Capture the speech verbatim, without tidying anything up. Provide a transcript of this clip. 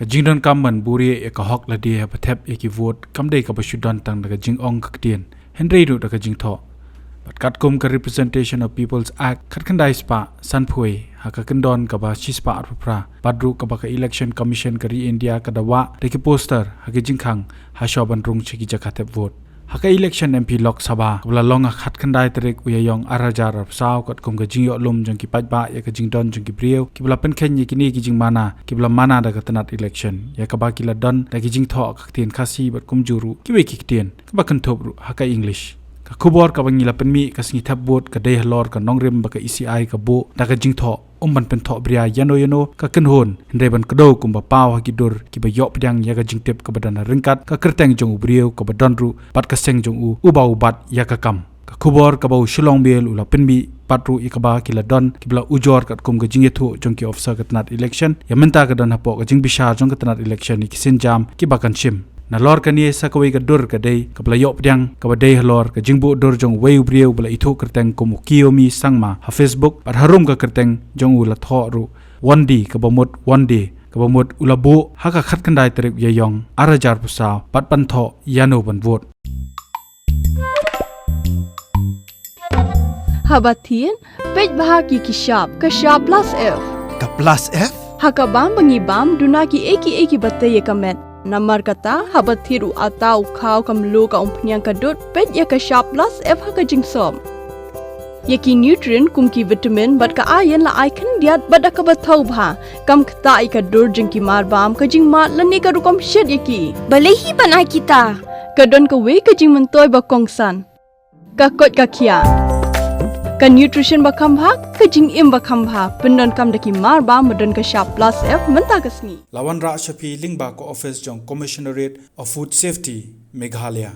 Ka jingdonkam ban buhrieh ïa ka hok lade haba thep ïa ki vote kam dei kaba shu don tang da ka jingong ka ktien, hynrei ruh da ka jingthoh. Bad katkum ka Representation of People's Act khatkhyndai spah sanphew, ha ka kyndon kaba shispah arphew phra, bad ruh kaba ka Election Commission ka ri India ka da wah da ki poster ha ki jingkhang hashwa ban rung sha ki jaka thep vote. Ha ka election M P Lok Sabha kaba la long ha khatkhyndai tarik u Ïaïong arhajar arphew saw, katkum ka jingïoh lum jong ki paidbah ïa ka jingdon jong ki briew kiba la pynkheiñ ïa kine ki jingmana kiba la mana da ka tnat election, ïa kaba ki la don da ki jingthoh ka ktien Khasi bad kumjuh ruh kiwei ki ktien kaba kynthup ruh ha ka English. Ka khubor kaba ngi la pynmih ka sngi thep vote ka dei halor ka nongrim ba ka E C I ka buh da ka jingthoh, ym ban pynthoh bria ïano ïano ka kynhun, hynrei ban kdew kumba paw ha ki dur kiba ïoh pdiang ïa ka jingtip kaba don ha ryngkat ka kyrteng jong u briew kaba don ruh bad ka seng jong u uba u bat ïa ka kam. Ka khubor kaba u Shillong Mail u la pynmih pat ruh ïa kaba ki la don kiba la ujor katkum ka jingïathuh jong ki officer ka tnat election, ïa mynta ka don hapoh ka jingbishar jong ka tnat election ïa ki sienjam kiba kan shim. Nalor kane sa kawei ka dur ka dei kaba la ïoh pdiang kaba dei halor ka jingbuh dur jong uwei u briew ba la ithuh kyrteng kum u Kiyomi Sangma ha Facebook, bad harum ka kyrteng jong u la thoh ruh Wandi, kaba mut Wandi, kaba mut u la buh ha ka khatkhyndai tarik Ïaïong arhajar arphew saw bad ban thoh ïano ban vote. Haba thied, peit bha ki ki shap, ka shap plus F. Ka plus F? Ha ka bam ba ngi bam, duna kiei kiei kiba tei ïa ka met. Namar kata, haba thied u atta, u khaw, ka mluh, ka umphniang, ka dud, peit ïa ka shap plus F ha ka jingsop. Ïa ki nutrient kum ki vitamin bad ka iron la ai khyndiat bad da kaba thaw bha. Kam ktah ïa ka dur jong ki marbam, ka jingmad lane ka rukom shet ïa ki. Balei hi ban ai kita? Ka don kawei ka jingmyntoi ba kongsan. Ka koit ka khiah. Ka nutrition ba kham bha, ka jingim ba kham bha. Pyndonkam da ki marbam ba don ka shap plus F mynta ka sngi. La wanrah sha phi lyngba ka office jong Commissionerate of Food Safety, Meghalaya.